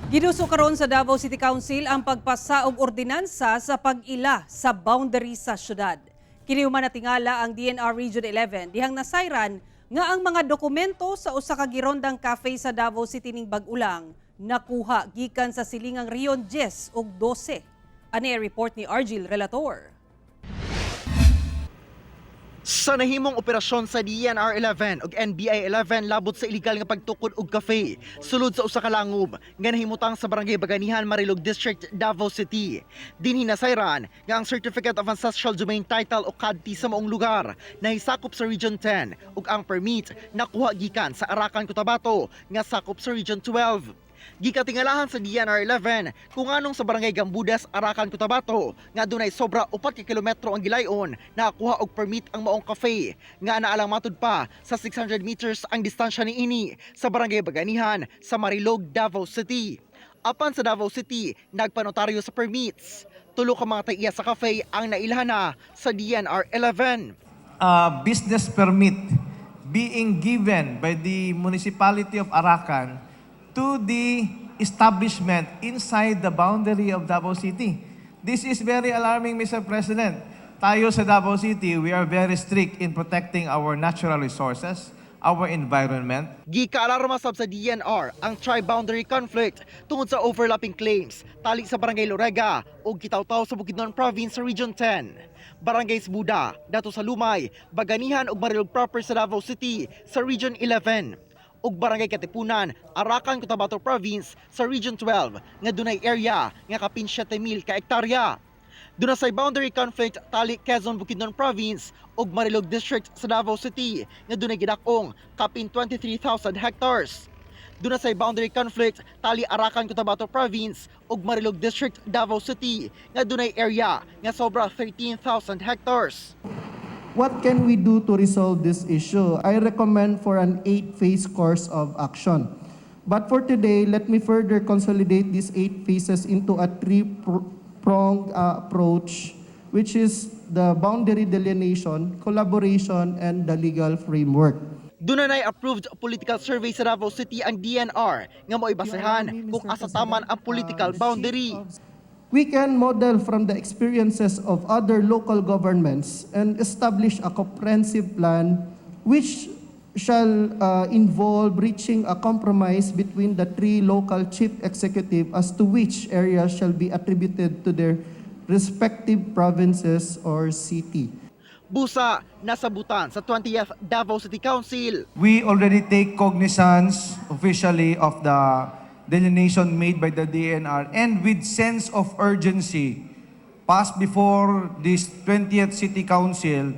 Giduso karon sa Davao City Council ang pagpasa og ordinansa sa pag-ila sa boundary sa syudad. Kini human natingala ang DENR Region 11 dihang nasayran nga ang mga dokumento sa usa ka girondang cafe sa Davao City ning bag-ulang nakuha gikan sa silingang Region 10 ug 12. Ani ang report ni Argil Relator. Sa nahimong operasyon sa DENR 11 ug NBI 11 labot sa illegal nga pagtukod og kafe sulod sa usa ka langob nga nahimutang sa Barangay Baganihan, Marilog District, Davao City. Dinhi nasayran nga ang Certificate of Ancestral Domain Title o CADT sa maong lugar nahisakop sa Region 10 ug ang permit nakuha gikan sa Arakan, Cotabato nga sakop sa Region 12. Gikatingalahan sa DENR 11 kung anong sa Barangay Gambudas, Arakan, Cotabato nga dunay sobra 4 ka kilometro ang gilayon nakakuha og permit ang maong cafe nga naalang matud pa sa 600 meters ang distansya niini sa Barangay Baganihan sa Marilog, Davao City. Apan sa Davao City, nagpanotaryo sa permits. Tulo ka mga taiya sa cafe ang nailhan na sa DENR 11. Business permit being given by the municipality of Arakan to the establishment inside the boundary of Davao City. This is very alarming, Mr. President. Tayo sa Davao City, we are very strict in protecting our natural resources, our environment. Gikaalarma sab sa DENR ang tri-boundary conflict tungod sa overlapping claims tali sa Barangay Lorega ug Kitaotao sa Bukidnon Province sa Region 10. Barangay Buda, Dato Salumay, Baganihan ug Marilog proper sa Davao City sa Region 11 ug Barangay Katipunan, Arakan, Cotabato Province sa Region 12 nga dunay area nga kapin 7,000 ka ektarya. Duna say boundary conflict tali Quezon, Bukidnon Province ug Marilog District sa Davao City nga dunay gidak-ong kapin 23,000 hectares. Duna say boundary conflict tali Arakan, Cotabato Province ug Marilog District, Davao City nga dunay area nga sobra 13,000 hectares. What can we do to resolve this issue? I recommend for an eight-phase course of action. But for today, let me further consolidate these eight phases into a three-pronged approach, which is the boundary delineation, collaboration, and the legal framework. Duna nay approved political survey sa Davao City ang DENR nga mo'y basehan kung asa taman ang political boundary. We can model from the experiences of other local governments and establish a comprehensive plan which shall involve reaching a compromise between the three local chief executive as to which areas shall be attributed to their respective provinces or city. Busa, nasabutan sa 20th Davao City Council. We already take cognizance officially of the delineation made by the DENR and with sense of urgency passed before this 20th City Council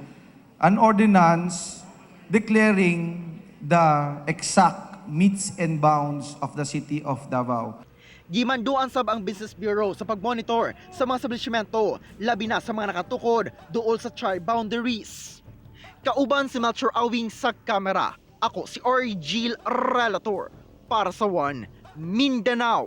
an ordinance declaring the exact metes and bounds of the city of Davao. Gimanduan sab ang Business Bureau sa pagmonitor sa mga establishmento, labi na sa mga nakatukod duol sa tri-boundaries. Kauban si Melchor Awing sa kamera. Ako si Orgil Relator para sa One Mindanao.